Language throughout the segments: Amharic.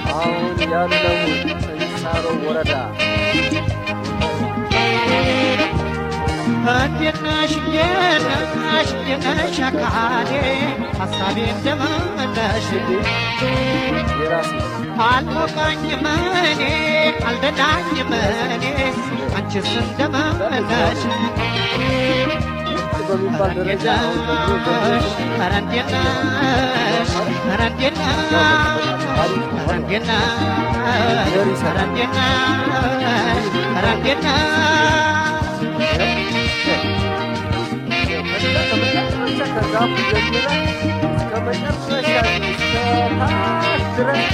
አሁን ያለሁት እንሳሮ ወረዳ። እንዴት ነሽ፣ እንዴት ነሽ፣ እንዴት ነሽ አካሌ፣ ሀሳቤ እንደምነሽ? የራሴ አልሞቀኝም እኔ፣ አልደላኝም እኔ፣ አንቺስ እንደምነሽ? ምርጥ በሚባል ደረጃ አሁን ዘንድሮ ኧረ እንዴት ነሽ፣ ኧረ እንዴት ነሽ፣ ኧረ እንዴት ነሽ፣ ኧረ እንዴት ነሽ፣ ኧረ እንዴት ነሽ? ከመጨረሻ ከዛፉ ጀምረ እስከ መጨረሻ እስከ ታች ድረስ።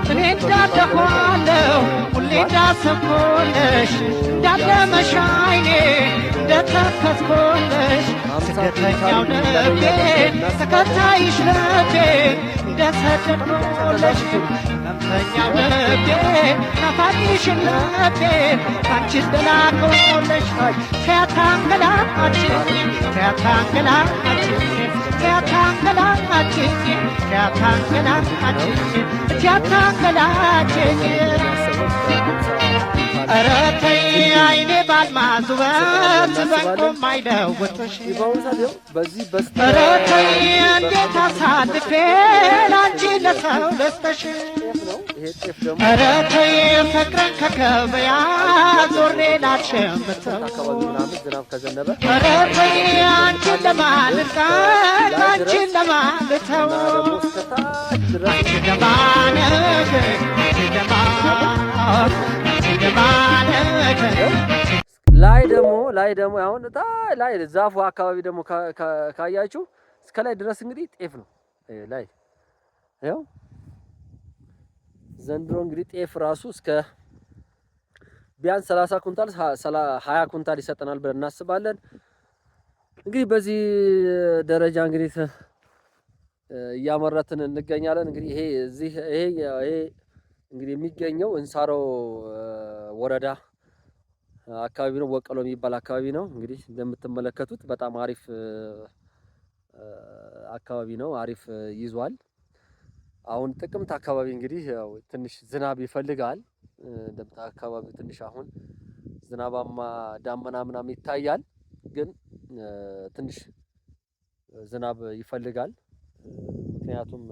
እኔ እንዳደኋለሁ፣ ሁሌ እንዳሰብኩልሽ፣ እንዳለመሻይኔ እንደተከዝኩልሽ፣ ስደተኛው ልቤ፣ ተከታይሽ ልቤ፣ እንደሰደድኩልሽ፣ ህመምተኛው ልቤ፣ ናፋቂሽን ልቤ አንቺ እንደላኩልሽ። ሲያታንገላችኝ፣ ሲያታንገላችኝ፣ ሲያታንገላችኝ፣ ሲያታንገላችኝ፣ ሲያታንገላችኝ። ኧረ ተይ አይኔ ባልማዝ ውበት በእንቁም አይለውጥሽ። በአሁኑ ሰዓት ይኸው በዚህ በስተ ኧረ ተይ፣ እንዴት አሳልፌ ላንቺ ለሰው ልስጥሽ? ጤፍ ነው። ይሄ ጤፍ ደግሞ ኧረ ተይ፣ ፍቅርን ከገበያ ዞሬ ላልሸምተው። አካባቢ ምናምን ዝናብ ከዘነበ ኧረ ተይ፣ አንቺን ለማልቀቅ፣ አንቺን ለማልተው። እና ደግሞ እስከ ታች ድረስ። አንቺ ለማነግ፣ አንቺ ለማ፣ አንቺ ለማነግ። ላይ ደግሞ አሁን ላይ ዛፉ አካባቢ ደግሞ ካያችሁ እስከ ላይ ድረስ እንግዲህ ጤፍ ነው። ላይ ይኸው ዘንድሮ እንግዲህ ጤፍ ራሱ እስከ ቢያንስ 30 ኩንታል፣ 20 ኩንታል ይሰጠናል ብለን እናስባለን። እንግዲህ በዚህ ደረጃ እንግዲህ እያመረትን እንገኛለን። እንግዲህ ይሄ እዚህ ይሄ እንግዲህ የሚገኘው እንሳሮ ወረዳ አካባቢ ነው። ወቀሎ የሚባል አካባቢ ነው። እንግዲህ እንደምትመለከቱት በጣም አሪፍ አካባቢ ነው። አሪፍ ይዟል። አሁን ጥቅምት አካባቢ እንግዲህ ያው ትንሽ ዝናብ ይፈልጋል። እንደምታ አካባቢው ትንሽ አሁን ዝናባማ ዳመና ምናምን ይታያል፣ ግን ትንሽ ዝናብ ይፈልጋል። ምክንያቱም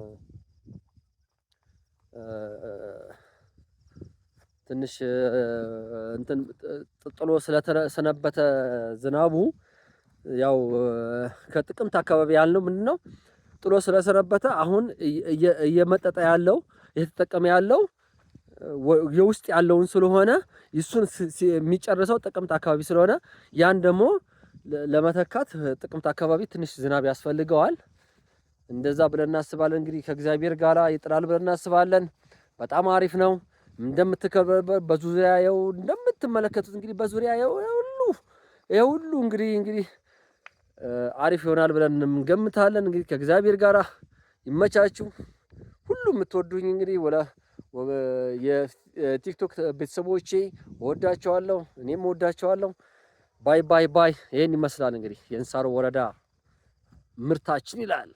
ትንሽ እንትን ጥሎ ስለሰነበተ ዝናቡ፣ ያው ከጥቅምት አካባቢ ያልነው ምንድነው፣ ጥሎ ስለሰነበተ አሁን እየመጠጠ ያለው፣ እየተጠቀመ ያለው የውስጥ ያለውን ስለሆነ እሱን የሚጨርሰው ጥቅምት አካባቢ ስለሆነ ያን ደግሞ ለመተካት ጥቅምት አካባቢ ትንሽ ዝናብ ያስፈልገዋል። እንደዛ ብለን እናስባለን። እንግዲህ ከእግዚአብሔር ጋር ይጥላል ብለን እናስባለን። በጣም አሪፍ ነው። እንደምትከበ በዙሪያው እንደምትመለከቱት እንግዲህ በዙሪያው ሁሉ ይሄ ሁሉ እንግዲህ አሪፍ ይሆናል ብለን እንገምታለን። እንግዲህ ከእግዚአብሔር ጋር ይመቻችሁ። ሁሉ የምትወዱኝ እንግዲህ ወላ የቲክቶክ ቤተሰቦቼ እወዳቸዋለሁ፣ እኔም እወዳቸዋለሁ። Bye bye bye። ይሄን ይመስላል እንግዲህ የእንሳሮ ወረዳ ምርታችን ይላል።